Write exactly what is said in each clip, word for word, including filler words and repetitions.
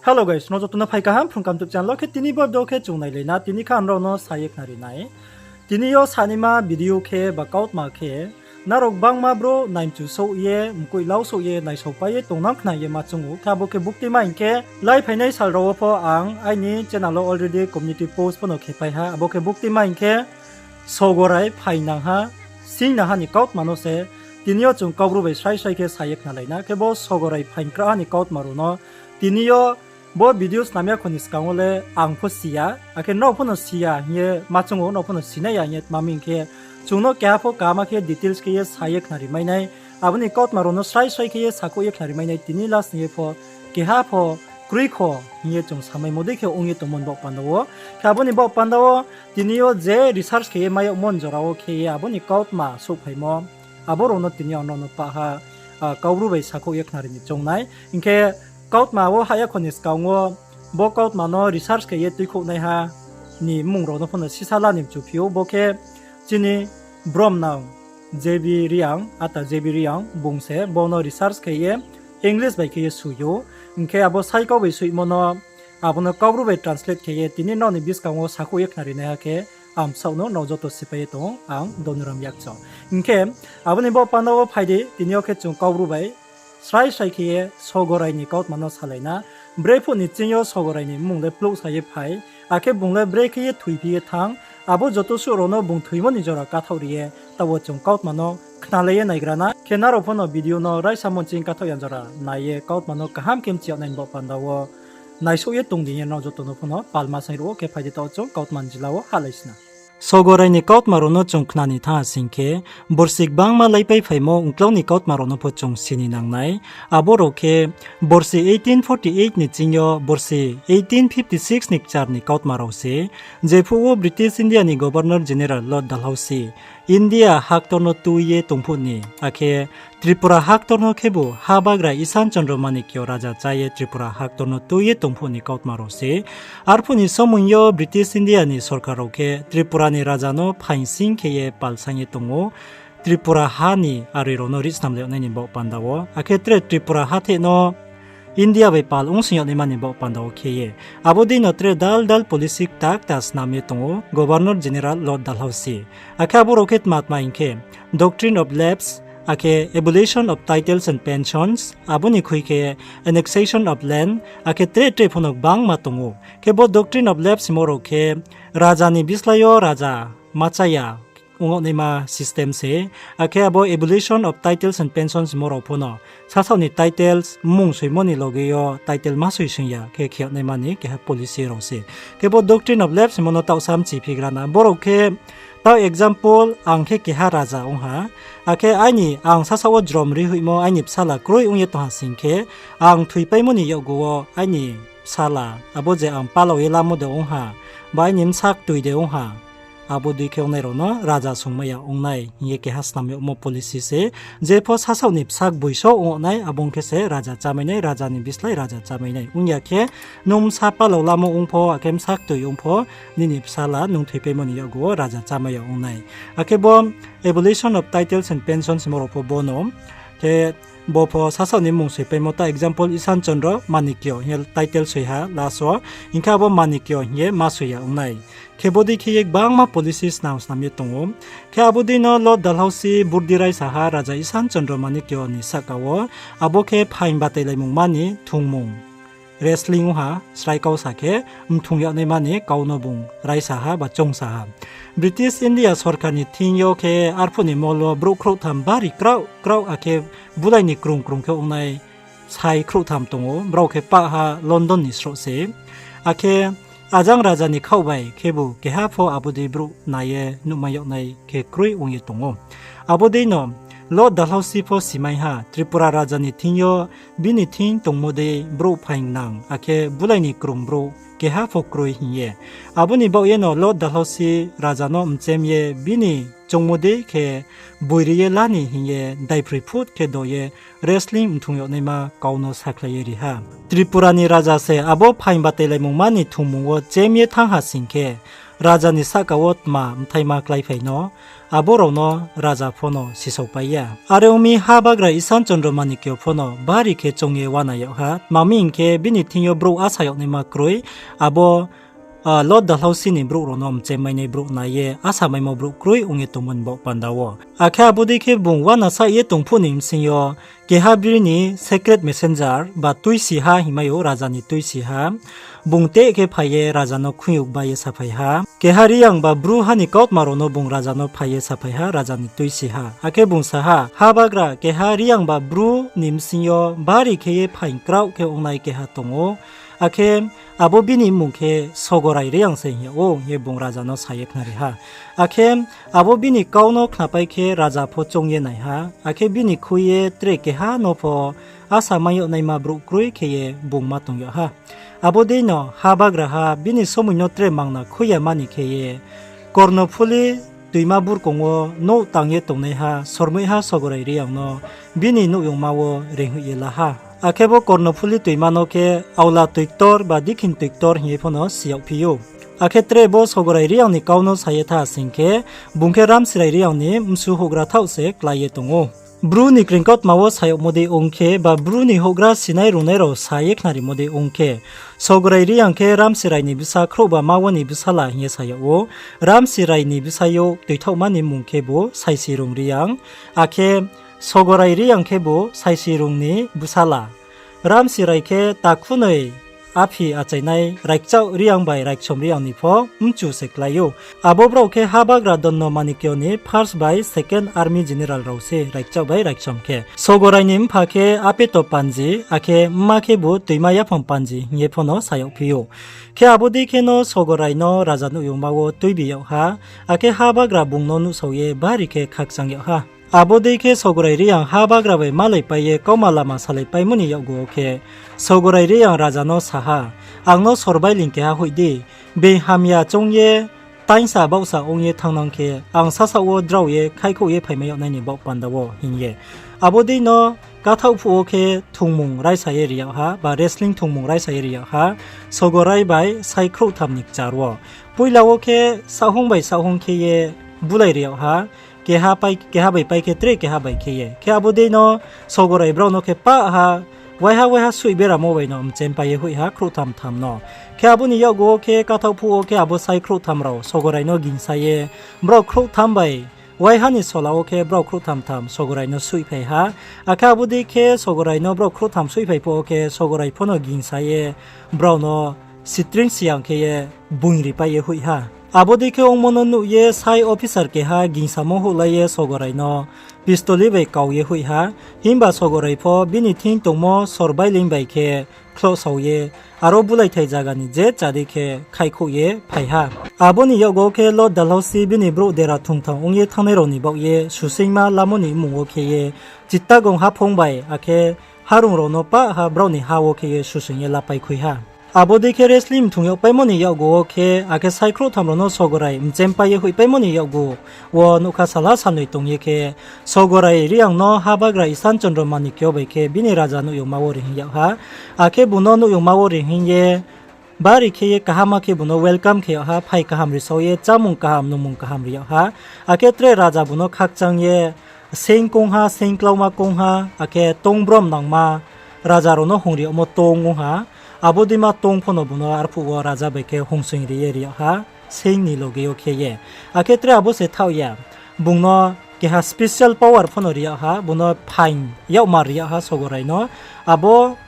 Hello guys, nrao joto no phai kaham Phrung Kaham YouTube channel wo. Khe tini bo video khe chung nailai na, tini khe ang nrao no sa ye khnari nai. Tini yo sanaima video khe ba kautma khe, nrao gbangma brouh naimchu souh ye, mkoih lau souh ye, naisao pai ye tongnang khna ye ma choung ou. Khe abo khe buktima hing khe, lai phainai sal rao wo pho ang aini channel wo already community post pho no khe pai ha. Abo khe buktima hing khe, sogorai phaingnang ha, singnang ha ni kautma no se, tini yo chung Kaubru bai srai srai khe sa ye khnalai na. Khe bo sogorai phaingkra ha ni kautma rao no, tini yo bo video snam ya kho ni skang wo le ang pho si ya, akhe nrao pho no si ya hing ye ma choung ou, nrao pho no sinai ya hing ye tma hing khe, chung no keha pho kaham khe details khe ye sa ye khnari mai nai. Abo ni kautma rao no srai srai khe ye sakhouh ye khnari mai nai, tini last ni ye pho keha pho kroi kho hing ye chung samaimo dei khe ong ye tongmo ni baoh panda wo. Khe abo ni baoh panda wo tini yo je research khe ye mai yagmo ni jora wo khe ye abo ni kautma souhphaimo, abo rao no tini ang nrao no pah ha, Kaubru bai sakhouh ye khnari ni choung nai. Hing khe kautma wo hah ya kho ni skang wo bo kautma no research khe ye tuikhouhnaiha ni mmung rao no pho no sisa la ni mchu phi ou. Bo khe chini bromnang J B Reang, ata J B Reang bung se bo no research khe ye English bai khe ye soi ou. Hing khe abo saikau bai soimo no, abo no Kaubru bai translate khe ye tini nrao ni buskang wo sakhouh ye khnari naiha khe, ang bsaoh no nrao joto sipai ye tong ou, ang Donuram Yakcho. Hing khe abo ni baoh panda wo phai di, tini yo khe chung Kaubru bai srai srai khe ye sogorai ni kautma no salai na. Brephuh ni ching yo sogorai ni mmung le plouhsa ye phai, akhe bung le brekhe ye thoiphi ye thanng, abo joto suh rao no bung thoimo ni jora kathaoh ri ye, taoh wo chung kautma no khnalai ye naigra na. Khe nrao pho no video no raisamo ching kathaoh ya jora nai ye kautma no kaham khe mchi yag nai ni baoh panda wo naisouh ye tong di hing ye nrao joto no pho no palma saing ruh ou. Khe phai di, taoh chung kautma ni jila wo hahlai si na. Sogorai ni kautma rao no chung khna ni thanng ha sing khe, borsi gbangma laipai phaimo ongklau ni kautma rao no pho chung si ni nang nai. Abo rao khe, borsi eighteen forty eight ni ching yo borsi eighteen fifty six ni kchar ni kautma rao se, jephuh wo British India ni Governor General Lord Dalhousie India haktor no tui ye tong phuh ni, akhe Tripura haktor no khebu habagra Ishan Chandra Manikya raja chá ye Tripura haktor no tui ye tong phuh ni kautma rao se. Arphuh ni somoing yo British India ni sorkar rao khe Tripura ni raja no phaing sing khe ye pal saing ye tong ou, Tripura ha ni aroi rao no rihsnam le yag nai ni baoh panda wo. Akhe tre Tripura hatheh no India bai pal ongsing yag naima ni baoh panda wo khe ye, abo dei no tre dal dal policy kta kta snam ye tong ou Governor General Lord Dalhousie. Akhe abo rao khe tma tma hing khe, doctrine of lapse, akhe abolition of titles and pensions, abo ni khui khe annexation of land, akhe tre tre pho no gbangma tong ou. Khe bo doctrine of lapse himo rao khe, raja ni bislái yo raja ma chá ya ong yag naima system se. Akhe abo abolition of titles and pensions himo rao pho no, sasaoh ni titles mmung soimo ni loge yo title ma soi sing ya khe khe yag naima ni keha policy rao se. Khe bo doctrine of lapse himo no taoh sa mchiphigra na. Bo rao khe, taoh example, ang khe keha raja ong ha. Akhe aini, ang sasaoh wo jrom ri hoihmo aini bsala kroi ong ye tong ha sing khe, ang thoipaimo ni yakgu wo aini bsala, abo je ang palao ye lamo de ong ha, ba aini bsa ktoi de ong ha, abo dei khe ongnai rao no raja songmai ya ong nai hing ye keha snam yagmo policy se. Je pho sasaoh ni bsa gboi so ong nai, abo ong khe se raja chámai nai, raja ni bislái raja chámai nai. Ong ya khe, nung bsa palao lamo ong pho, akhe bsa ktoi ong pho, nini bsala nung thoipaimo ni yakgu wo raja chámai ya ong nai. Akhe bo abolition of titles and pensions himo rao pho bo no. Khe bo pho sasaoh ni mmung soipaimo ta, example, Ishan Chandra Manikya hing ye title soi ha last wo, hing khe abo Manikya hing ye ma soi ya ong nai. Khe bo dei khe ye gbangma policy snam snam ye tong ou. Khe abo dei no Lord Dalhousie burdi raisa ha raja Ishan Chandra Manikya ni sahka wo, abo khe phaing batailaimungma ni thungmung. Wrestling ong ha, srai kau sa khe, mthung yag naima ni kau no bung raisa ha ba choungsa ha. British India sorkar ni thing yo khe arphuh ni mol wo brouh khrouhtham bari kraoh kraoh, akhe bulai ni krung krung khe ongnai sai khrouhtham tong ou, brao khe pah ha London ni sroh se. Akhe ajang raja ni khaoh bai khebu keha pho abo dei brouh nai ye nuhmai yag nai khe kroi ong ye tong ou. Abo dei no Lord Dalhousie pho simai ha, Tripura raja ni thing yo bini thing tongmo dei brouh phaing nang, akhe bulai ni krung brouh keha pho kroi hing ye. Abo ni baoh ye no Lord Dalhousie raja no mchem ye bini choungmo dei khe boiri ye la ni hing ye daiphroih phut khe do ye wrestling mthung yag naima kau no sakhlai ye ri ha. Tripura ni raja se abo phaing batailaimungma ni thungmung wo chem ye thanng ha sing khe, raja ni sahka wo tma mthaima kláiphai no, abo rao no raja pho no sisaopai ya. Are ong mi, ha bagra Isan Chandra Manikya pho no bari khe choung ye uana yag ha. Tma mi hing khe, bini thing yo brouh asa yag naima kroi, abo Lord Dalhousie ni brouh rao no mchemmainai brouh nai ye asa maimo brouh kroi ong ye tongmo ni baoh panda wo. Akhe abo dei khe bung uana saih ye tong phuh ni bsing yo keha bri ni secret messenger ba tuisiha hingmai ou, raja ni tuisiha, bung teh khe phai ye raja no khuiyouh bai ye saphai ha. Keha Reang ba Bru ha ni kautma rao no bung raja no phai ye saphai ha, raja ni tuisiha. Akhe bung sa ha, Ha bagra, keha Reang ba Bru ni bsing yo bari khe ye phaing kraoh khe ongnai keha tong ou. Akhe abo bini mmung khe Sogorai Reang se hing yag ou, hing ye bung raja no sa ye khnari ha. Akhe abo bini kau no khnapai khe raja pho choung ye nai ha, akhe bini khui ye tre keha no pho asa mai yag naima brouh kroi khe ye bung ma tong yag ha. Abo deino ha bagraha bini somoi no tre mangna khui ya mani khe ye Kornophuli toima burkong wo nouh tang ye tongnaiha sormoihha Sogorai Reang no bini nouhyongma wo reinghoih ye la ha. Akhe bo Kornophuli toima no khe Aola Toiktor ba Dikhin Toiktor hing ye pho no si yagphi ou. Akhe tre bo Sogorai Reang ni kau no sa ye tha sing khe, bung khe Ramsirai Reang ni bsu houhgra thaoh se klái ye tong ou. Bru ni kreingkautma wo sa yagmo dei ong khe, ba Bru ni houhgra sinai rungnai rao sa ye khnarimo dei ong khe, Sogorai Reang khe Ramsirai ni bsa khrouhbama wo ni bsala hing ye sa yag ou. Ramsirai ni bsayouh toithaohma ni mmung khebu Saisirung Reang, akhe Sogorai Reang khebu Saisirung ni bsala. Ramsirai khe takhunoi aphi achainai Raikchaoh Reang bai Raiksom Reang ni pho mchu se klái ou. Abo brao khe ha bagra Donno Manikyo ni first bai second army general rao se Raikchaoh bai Raiksom khe. Sogorai ni mpha khe Apeto Panji, akhe mma khebu Toima Yaphang Panji hing ye pho no sa yagphi ou. Khe abo dei kheno Sogorai no raja nouhyongma wo tuibi yag ha, akhe ha bagra bung no nuhsao ye bari khe khakchang yag ha. Abo dei khe Sogorai Reang ha bagra bai malaipai ye kauma lama salaipaimo ni yakgu wo khe, Sogorai Reang raja no sa ha, Ang no sorbailing keha hoih di, being hamya choung ye taingsa baohsa ong ye thanngnang khe, ang sasaoh wo drao ye khaihkhouh ye phaimai yag nai ni baoh panda wo, hing ye. Abo deino kathaoh phuh wo khe thungmung raisa ye ri yag ha, ba wrestling thungmung raisa ye ri yag ha, Sogorai bai sai khrouhtham ni kchar wo. Poila wo khe saohhung bai saohhung khe ye bulai ri yag ha, keha pai, keha bai pai khe tre keha bai khe ye. Khe abo deino Sogorai brao no khe pah ha, waiha waiha suih beramo bai no mchempai ye hoih ha khrouhtham tham no. Khe abo ni yakgu wo khe kathaoh phuh wo khe abo sai khrouhtham rao Sogorai no gingsa ye, brao khrouhtham bai waiha ni sola wo khe brao khrouhtham tham Sogorai no suihphai ha. Akhe abo dei khe Sogorai no brao khrouhtham suihphai phuh wo khe Sogorai pho no gingsa ye, brao no sitring siyang khe ye boing ripai ye hoih ha. Abo dei khe ongmo no nuh ye sai officer keha gingsamo houhlai ye Sogorai no pistol bai kau ye hoih ha. Himba Sogorai pho bini thing tongmo sorbailing bai khe khlohsao ye, aro bulaithai zaga ni je chá dei khe khaihkhouh ye phai ha. Abo ni yakgu wo khe Lord Dalhousie bini brouh dera thungtham ong ye thanngnai rao ni baoh ye suseingma lamo ni mmung wo khe ye, Chittagong haphung bai akhe harung rao no pah ha brao ni ha wo khe ye suseing ye lapai khui ha. Abo dei khe wrestling thung yagpaimo ni yakgu wo khe, akhe sai khrouhtham rao no Sogorai mchempai ye hoihpaimo ni yakgu wo nougkha salha salnoi tong ye khe, Sogorai Reang no ha bagra Isan Chandra Manikyo bai khe bini raja nouhyongma wo reing yag ha. Akhe bung no nouhyongma wo reing ye, bari khe ye kaham khe bung no welcome khe yag ha, phai kaham risao ye, chámung kaham, nungmung kaham ri yag ha. Akhe tre raja bung no khakchang ye, seing koungha, seing klauma koungha, akhe tong brom nangma, raja rao no hungri yagmo tong ong ha. Abo deima tong pho no bung no arphuh wo raja bai khe hungsoing ri ye ri yag ha, seing ni loge yo khe ye. Akhe tre abo se thaoh ya, bung no keha special power pho no ri yag ha, bung no phaing yakmar ri yag ha Sogorai no. Abo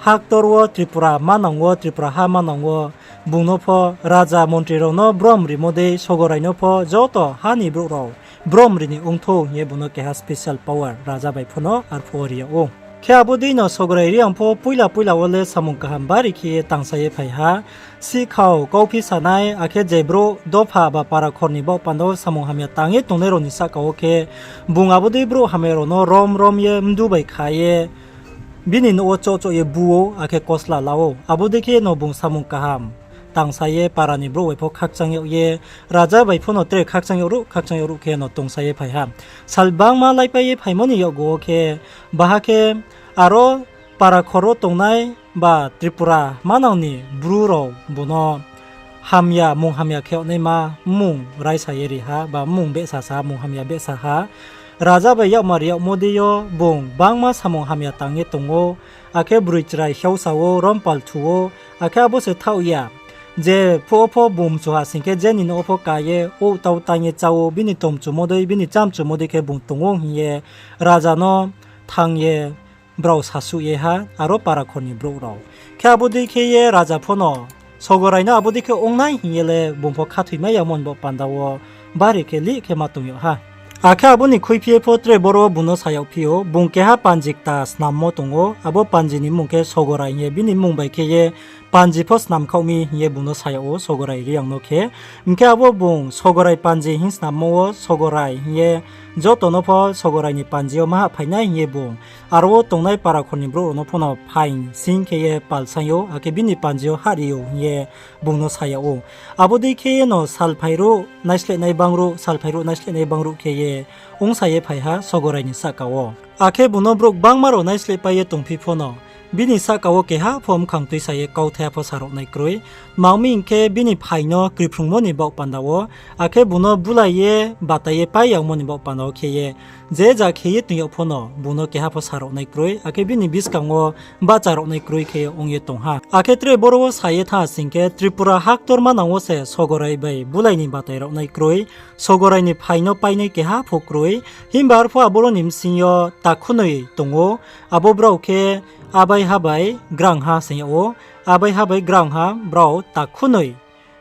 haktor wo Tripura manang wo, Tripura ha manang wo, bung no pho raja montri rao no brom rimo dei Sogorai no pho joto ha ni brouh rao brom ri ni ongthou hing ye bung no keha special power raja bai pho no arphuh wo ri yag ou. Khe abo deino Sogorai Reang pho poila poila wo le samung kaham bari khe ye tangsa ye phai ha. Sihkhao kauphi sanai, akhe je brouh dopha ba para khor ni baoh panda wo samung hamya tang ye tongnai rao ni sahka wo khe, bung abo dei brouh hamya rao no rom rom ye mdu bai kha ye, bini nouh wo choh choh ye bu ou, akhe kosla la ou. Abo dei khe no bung samung kaham tangsa ye para ni brouh bai pho khakchang yag ye, raja bai pho no tre khakchang yag ruh, khakchang yag ruh khe no tongsa ye phai ha. Sal bangma laipai ye phaimo ni yakgu wo khe, baha khe aro para khor wo tongnai ba Tripura manang ni Bru rao bung no hamya, mung hamya khe yagnaima mmung raisa ye ri ha, ba mmung behsa sa ha, mung hamya behsa ha. Raja bai yakmar yagmo dei yo bung gbangma samung hamya tang ye tong ou, akhe broi chrai hiaosa ou, rompal thu ou, akhe abo se thaoh ya. Je phuh wo pho bung mchu ha sing khe, je ni nouh wo pho ka ye, ou tau tang ye chá ou, bini tongmchumo dei, bini chámchumo dei khe bung tong ou hing ye raja no thanng ye brao sasuh ye ha, aro parakhor ni brouh rao. Khe abo dei khe ye raja pho no Sogorai no abo dei khe ong nai hing ye le bung pho khathoimai yamo ni baoh panda wo bari khe lih khe ma tong yag ha. Akhe abo ni khuiphi ye pho tre boro wo bung no sa yagphi ou, bung keha panji kta snammo tong ou, abo panji ni mmung khe Sogorai hing ye, bini mmung bai khe ye panji pho snam khaoh mi hing ye bung no sa yag ou Sogorai Reang no khe. Hing khe abo bung Sogorai panji hing snammo wo Sogorai hing ye joto no pho Sogorai ni panji yo ma hahphai nai hing ye bung aro wo tongnai parakhor ni brouh rao no pho no phaing sing khe ye palsaing ou, akhe bini panji yo hahri ou hing ye bung no sa yag ou. Abo dei khe ye no salphai ruh naislehnai bang ruh, salphai ruh naislehnai bang ruh khe ye ongsa ye phai ha Sogorai ni sahka wo. Akhe bung no brouh gbangma rao naislehpai ye tongphi pho no, bini sahka wo keha pho mkhang tuisa ye kauthaiha pho sa rao nai kroi. Tma ong mi hing khe, bini phaing no kriphrungmo ni baoh panda wo, akhe bung no bulai ye batai ye pai yagmo ni baoh panda wo khe ye, je ja khe ye tong yag pho no, bung no keha pho sa rao nai kroi, akhe bini buskang wo bahcha rao nai kroi khe ye ong ye tong ha. Akhe tre boro wo sa ye thanng ha sing khe, Tripura ha ktorma nang wo se Sogorai bai bulai ni batai rao nai kroi, Sogorai ni phaing no painai keha pho kroi. Himba arphuh aboro ni bsing yo takhunoi tong ou, abo brao khe Abaiha bai Grangha se yag ou. Abaiha bai Grangha brao takhunoi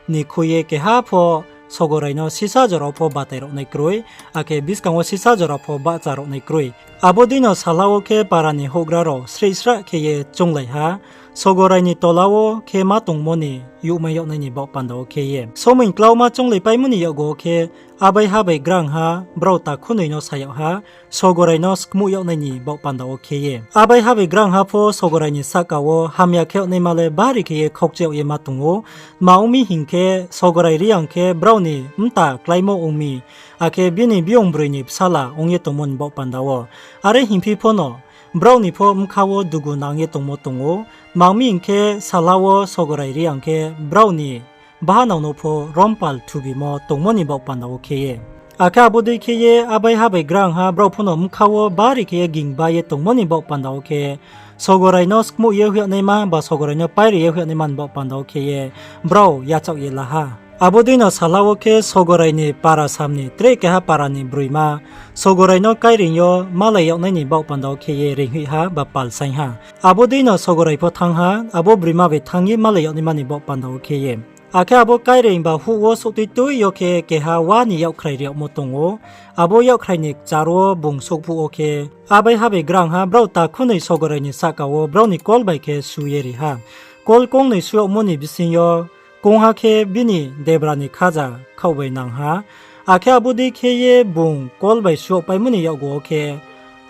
ni khui ye keha pho Sogorai no sisa jora wo pho batai rao nai kroi, akhe buskang wo sisa jora pho bahcha rao nai kroi. Abo dei no salha wo khe para ni houhgra rao sreih srah khe ye chounglai ha, Sogorai ni tola wo khe ma tongmo ni youhmai yag nai ni baoh panda wo khe ye. Somoing klauma chounglaipaimo ni yakgu wo khe, Abaiha bai Grangha brao takhunoi no sa yag ha, Sogorai no skmuh yag nai ni baoh panda wo khe ye. Abaiha bai Grangha pho Sogorai ni sahka wo hamya khe yag naima le bari khe ye khaukcha yag ye ma tong ou. Tma ong mi hing khe, Sogorai Reang khe brao ni mta kláimo ong mi, akhe bini biyong broi ni bsala ong ye tongmo ni baoh panda wo. Are hingphi pho no, brao ni pho bkha wo dugu nang ye tongmo tong ou. Tma ong mi hing khe, salha wo Sogorai Reang khe brao ni bahanao no pho rompal thubimo tongmo ni baoh panda wo khe ye. Akhe abo dei khe ye Abaiha bai Grangha brao pho no bkha wo bari khe ye gingba ye tongmo ni baoh panda wo khe, Sogorai no skmuh ye hoih yag naima ba Sogorai no pairi ye hoih yag naima ni baoh panda wo khe ye brao yachaoh ye la ha. Abo dei no salha wo khe Sogorai ni para sam ni tre keha para ni broima Sogorai no kaireing yo malai yag nai ni baoh panda wo khe ye reinghoih ha ba palsaing ha. Abo dei no Sogorai pho thanng ha, abo broima bai thanng ye malai yag naima ni baoh panda wo khe ye. Akhe abo kaireing ba huh wo souhtui tui yo khe keha wa ni yakkhrai ri yagmo tong ou. Abo yakkhrai ni kchar wo bung souhphuh wo khe, Abaiha bai Grangha brao takhunoi Sogorai ni sahka wo brao ni kol bai khe su ye ri ha. Kol kongnoi su yagmo ni bsing yo, kongha khe bini debra ni khaja khaoh bai nang ha. Akhe abo dei khe ye bung kol bai su yagpaimo ni yakgu wo khe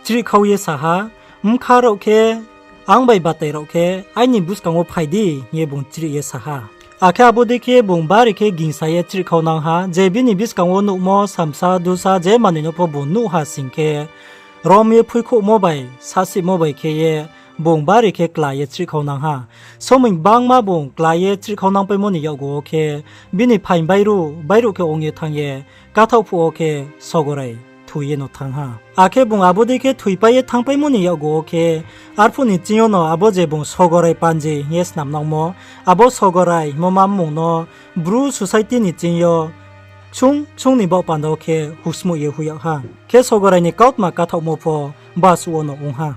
chrihkhau ye sa ha, Bkha rao khe, ang bai batai rao khe, aini buskang wo phai di, hing ye bung chrih ye sa ha. Akhe abo dei khe bung bari khe gingsa ye chrihkhaunang ha, je bini buskang wo nuhmo samsa dusa je manoi no pho bung nuh ha sing khe, rom ye phuikhouhmo bai sasihmo bai khe ye bung bari khe kla ye chrihkhaunang ha. Somoing gbangma bung kla ye chrihkhaunangpaimo ni yakgu wo khe, bini phaing bairuh bairuh khe ong ye thanng ye, kathaoh phuh wo khe Sogorai thoi ye no thanng ha. Akhe bung abo dei khe thoipai ye thanngpaimo ni yakgu wo khe, arphuh ni ching yo no abo je bung Sogorai panji hing ye snamnangmo, abo Sogorai hingmo ma mmung no Bru society ni ching yo ksung ksung ni baoh panda wo khe husmuh ye hoih yag ha. Khe Sogorai ni kautma kathaohmo pho basuh wo no ong ha.